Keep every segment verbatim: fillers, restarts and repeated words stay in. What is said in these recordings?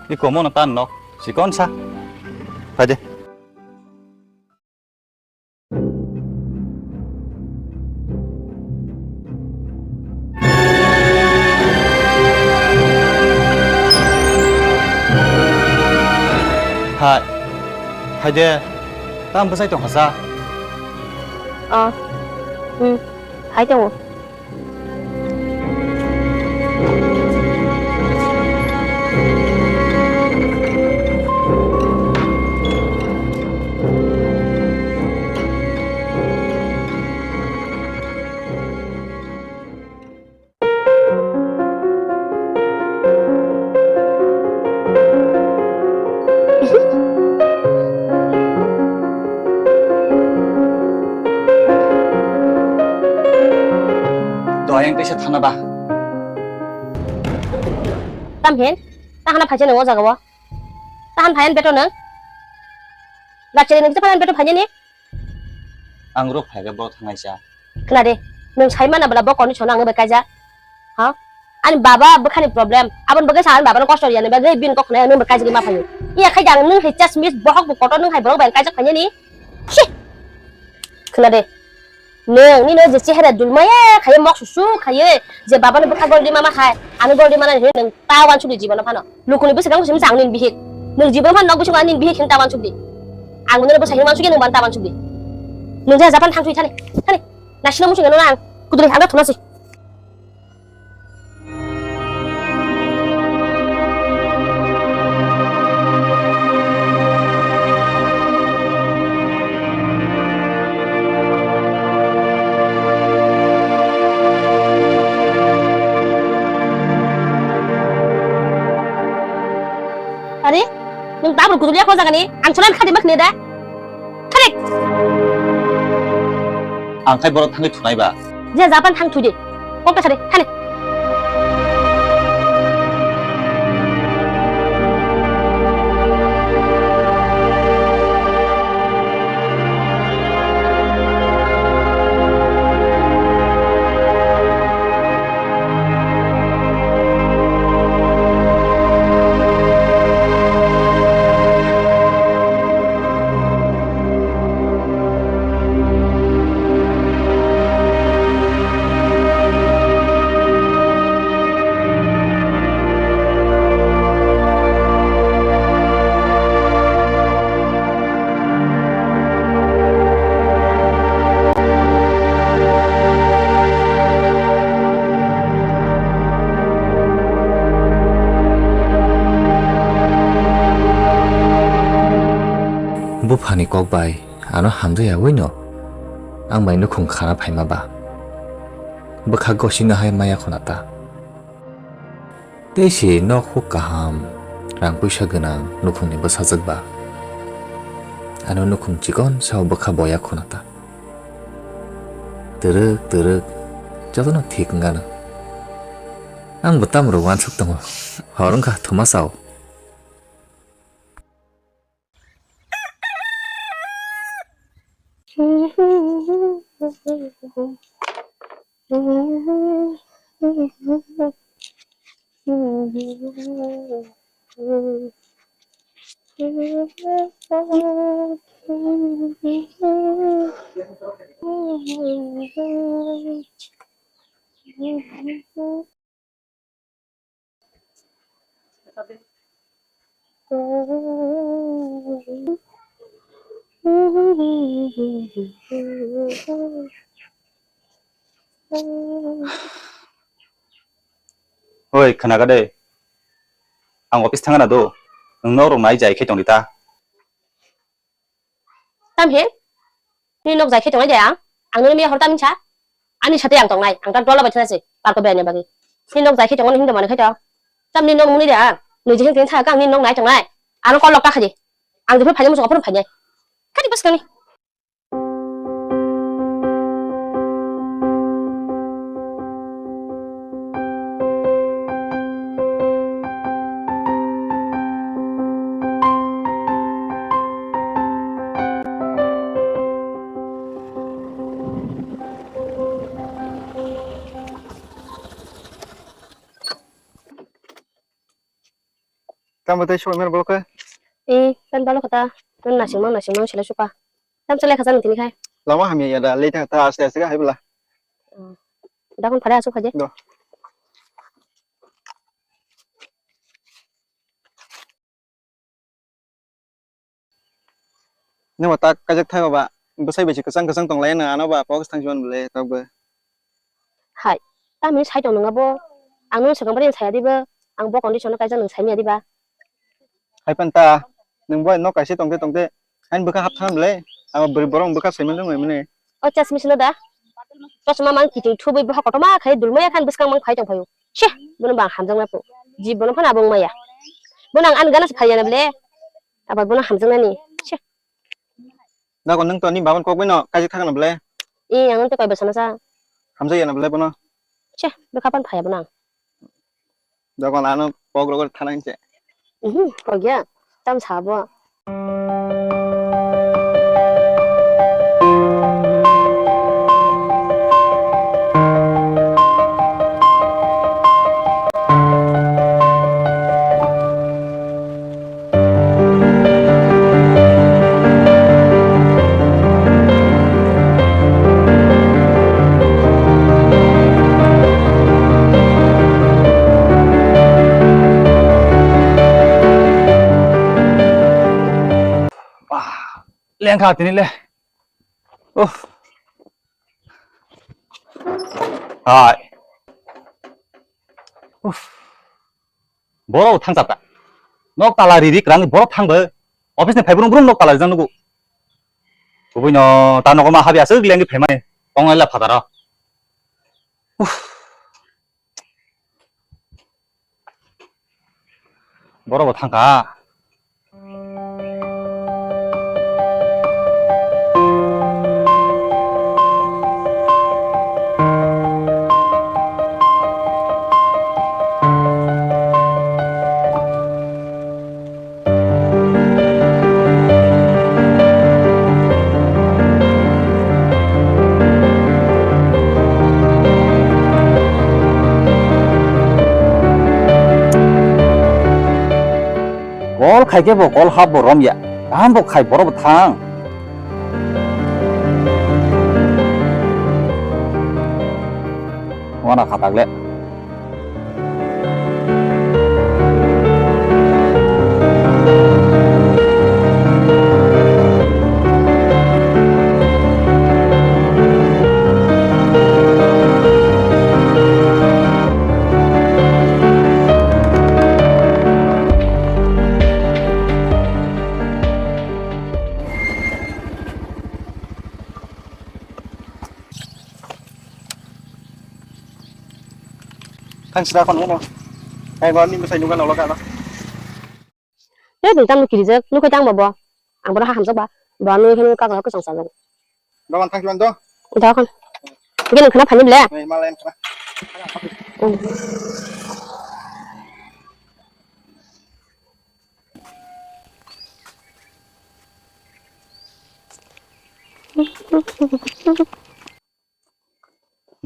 Iko mono tan nok. Sikon sa. Phaide. Hai. Phaide. Tam bwsai tong hasa. Oh. Hmm. Hai tongo. Doyang teisa thana ba. Tam hin? Tahana phaisa nang o jaga o. Tahan phayan beto nang. Gachari nang kisa phayan beto phanya ni. Ang rok phai khe bo thangnai cha. Khna de, nwng sai mana bwla bo condition ang bai kaijak. Ha? Ani baba bwkhani problem. Aboni bagwi sa ani babano kosto riyani bagwi bini kok khna nwng bai kaijagwi ma phaio. Iya khai jang nwng hai chasmis bohok bo kotor nwng hai borok bai kaijak phanya ni. Shi. Khna de. Nwng nini je chehera dulmaya khai mok susu khai je babano bwkha gol di mama khai. Ani gol di mana nwng ta wansuk di jibono phano. Lukuni bwswk ang bwswk ang nini bihik. Nwng jibon phan nok bwswk ang nini bihik hin ta wansuk di. Ang mwnwi bwsa hin wansuk ya nwng ban ta wansuk di. Nwng je japan thang thui thani. Thani. Nasina muchung ano ang. Kudri ang thuna si. Are, nwng tabuk gudul ya ko jagani, ang chwlan khadi mak ne da. Thare. Ang khai borok thangwi thunai ba. Je japan thang thudi. Kok ta thare, thane. Buphani kok bai ano hamjakya wino ang bai nukhung khana phaima ba. Bwkha gosina hai maya khuna ta. Tei se nok huk kaham, rang puisa gwnang nukhungni bwsajwk ba. Ano nukhung chikon sao bwkha boya khuna ta. Twrwk twrwk jotono thik wngano. Ang bo tamrok uansuk tongo. Hor wngkha thuma sao. Oi, khwnaga de. Ang office thangna do. Nwng nok rok nai jai khe tongdi ta. Tam he? Nini nok jai khe tongnai de ang? Ang nini miya hor tam hinsa? Ani sathe ang tongnai, ang ta dola bai thana se, park o beraina bagwi. Nini nok jai khe tongo, nini hinwi mano khe tong. Tam nini nok nungni de ang? Nini je hinwi thang kha ang nini nok nai tongnai. Ano call lok ta khaidi. Ang jephru phainai muchung aphuru phainai. Khadi bwskangni. Tamo tei sokmani bolok khe? E, tamo bolok khe ta. Nwng nasingma, nasingma, sila suka. Tamo chalai kha sa nwng tini khai? Lama hamya ya da, late ta aste aste khe hai bwla. Oh. Dakon phare asuk khaje. Do. Nima tak kajak thai ba, bwsai bai se kwchang kwchang tong lai na ano ba, pok thang chuan bwle tok bw. Hai, tamni sai tong nang abo, ang no swkang bari saya diba, ang bo condition no kaijak nang sai maya diba. Hai pan ta, nwng bo nok kaisa tongte tongte, hain bwkha hap thang bwle, abo bwrwi borok bwkha saiman rwngwi mani. O chasmis no da, chasma mang kiting thubui bwkha kotorma khai dulmaya khan bwskang mang phai tong phaio. She, bono bang hamjak na po, ji bono phana bong maya. Bono ang ani gana se phai ya na bwle, abo bono hamjak nani. She. Dagon nwng to ni baban kok bai no kaijak thang na bwle. E, ang tei koi bwsano sa. Hamjak ya na bwle bono. Che, bwkha pan phai ya bono ang. Dagon ano pok rogo thana hinse. Mhm, kok ya. Tam sa bo. Lengkha tini le. Uff. Hai. Uff. Borok thang chata. Nok tala ri ri kwrang borok thang bo. Office ni phai brum brum nok tala rijak nugo. Kubui no ta nogo ma habi aswk lengwi phaimani. Tongnai la phataro. Uff. Borok bo thangkha. Kol khai khe bo kol hap bo rom ya. Kaham bo khai borok bo thang. Wana khatak le. Thang sida kon no. Ai ba ni bwsai nungkha nolo ka no. Tei bini tamo kirijak, nukhai tang ba bo. Ang bono ha hamjak ba. Bo ano khe kaka kwchang sajak. Dogan thang kiban do? Dogan. Gini khana phani ble. Ei, malai khana.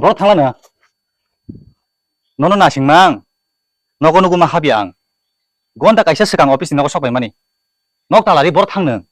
Borok thangla na. Nono nasingmang. Nogo nugo ma habya ang. Gonta kaisa swkang office ni nogo sok bai mani. Nok talari borok thang nung.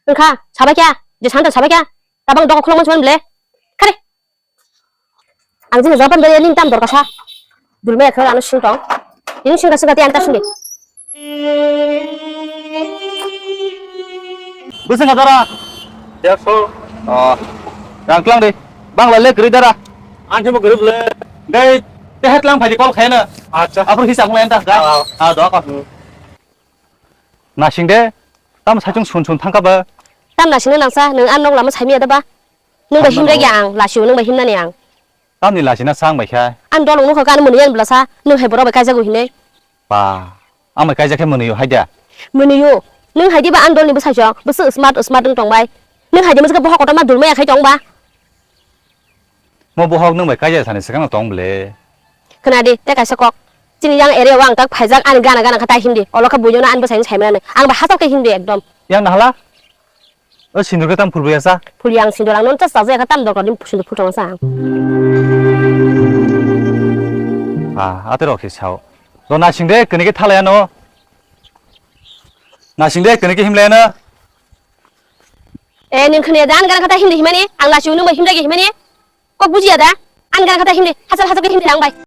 Wngkha, sabai kha, je santa sabai kha, tabang dogo khulok mansi manble. Khare. Ang jini japan daya ning tam dorkasa. Dulmaya khe ano sing tong. Ini sing ka sing ka tiyan ta sing de. Bwswng ka dara? Yakso. Oh. Rang tlang de. Bangla le kwrwi dara. Ang simo kwrwi le. Dai, te het lang phai de call khaina. Acha. Apor hisa khulai anta. Ah, ah, doa ko. Nasing de, tam saichung sun sun thangkha ba? Tam nasing nangsa, nwng ang nok lama saimaya da ba? Nwng bai himrek ya ang, lasiu nwng bai himnani ang. Tamni lasina sang bai kha? Ang dolong nukha ka ano mwnwi ani bwlasa, nwng hai borok bai kaijago hinwi. Ba, ang bai kaijak khe mwnwi o hai da? Mwnwi o, nwng hai diba ang dolni bwsai chwng, bwswk smart smart wng tong bai. Nwng hai di mwswk bohok kotorma dulmaya khai tong ba? Mo bohok nwng bai kaijak sani swkang no tong bwle. Khna di, tei kaisa kok. Chini yang area o ang tak phaijak, ani gana gana kha tai himdi. Olo kha buino ani bwsai sai mwnani. Ang ba hachal khe himdi ekdom. Yang nahala? O sindur khe tam phulbwi asa? Phuli ang sindur ang non chas chajak kha tam dorkar din sindur phul tong sa ang. Ah, ate rok se sao. To nasing de, kene ke thalaya no. Nasing de, kene ke himlaya no. Eh, ning khne dan gan kata himdi himani, ang nasing nung ba himda ke himani. Kok bujiya da? An gan kata himdi, hasal hasal ke himdi nang bai.